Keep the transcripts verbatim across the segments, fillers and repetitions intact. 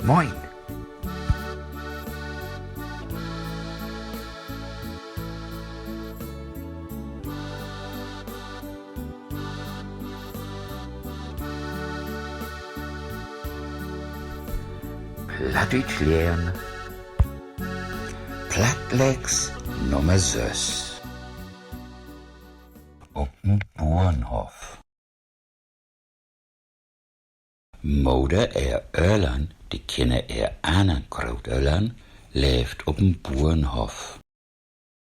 Moin! Plattdüütsch lehren. Plattlex Nummer söss. Op en Burenhoff. Moder ehr Öllern, de Kinner ehr annern Grootöllern, leevt op en Burenhoff.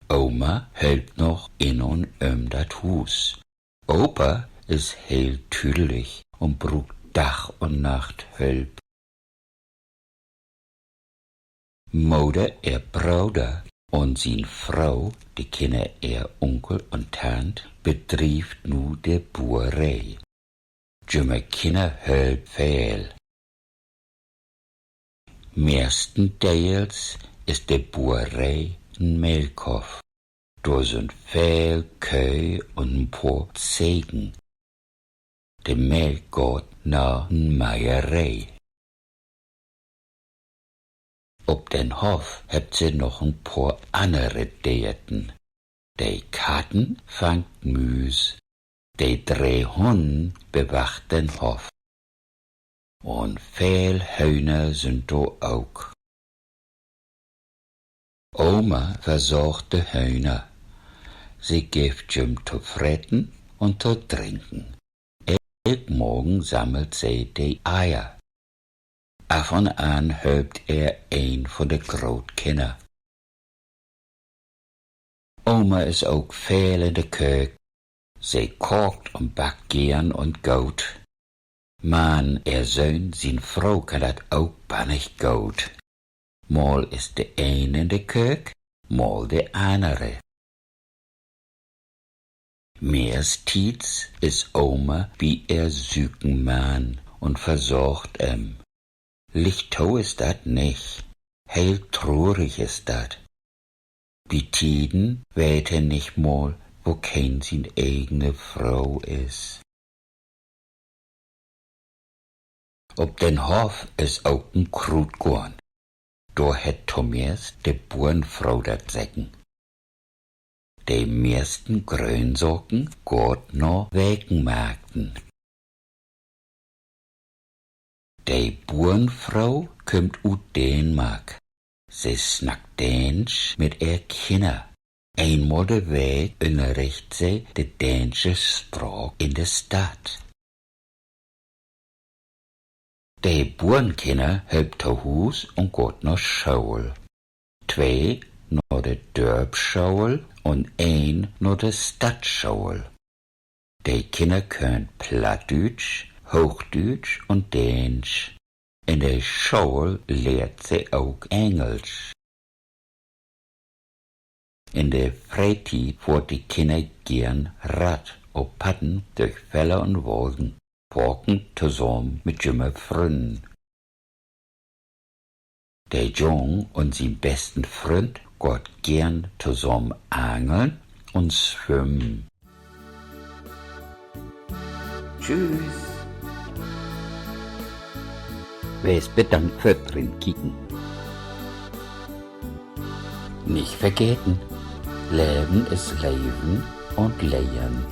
Oma hölpt noch in un üm dat Huus. Opa is heel tüdelig un bruukt Dag un Nacht Hölp. Moder ehr Broder un sien Fro, de Kinner ehr Unkel un Tant, bedrievt nu de Bueree. Jümmer Kinner hölpt veel. Mehrstendeels is de Bueree en Melkhoff. Dor sünd veel Köh un en poor Zegen. De Melk gaht na en Meieree. Op den Hoff hebbt se noch en poor annere Deerten. De Katten fangt Müüs. De dree Hunnen bewacht den Hoff. Un veel Höhner sünd dor ok. Oma versorgt de Höhner. Se gifft jüm to freten un to drinken. Elk Morgen sammelt se de Eier. Af un an hölpt ehr een vun de Grootkinner. Oma is ok veel in de Köök. Se kaakt un backt geern un goot. Man ehr Söhn sien Fro kann dat ok bannig goot. Mal is de een in de Köök, mal de annere. Mehrstiets is Oma bi ehr süken Mann un versorgt em. Licht to is dat nich. Heel trurig is dat. Bi Tieden weet he nich mal, wokeen sien egene Fro is. Op den Hoff is ok en Kruutgoorn. Dor hett tomeist de Burenfro dat Seggen. De mehrsten Gröönsaken gaht na Wekenmarkten. De Burenfro kümmt ut Däänmark. Se snackt Däänsch mit ehr Kinner. Eenmal de Week ünnerricht se de däänsche Spraak in de Stadt. De Burenkinner hölpt to Huus un gaht na School. Twee na de Dörpschool un een na de Stadtschool. De Kinner köönt Plattdüütsch, Hoochdüütsch un Däänsch. In de School lehrt se ok Engelsch. In de Freetiet fohrt de Kinner geern Rad op Padden dörch Feller un Wolden, faken tosamen mit jümehr Frünnen. De Jung un sien besten Fründ gaht geern tosamen angeln un swimmen. Tschüss. Wees bedankt för't Rinkieken. Nich vergeten: Leven is Leven un Lehren.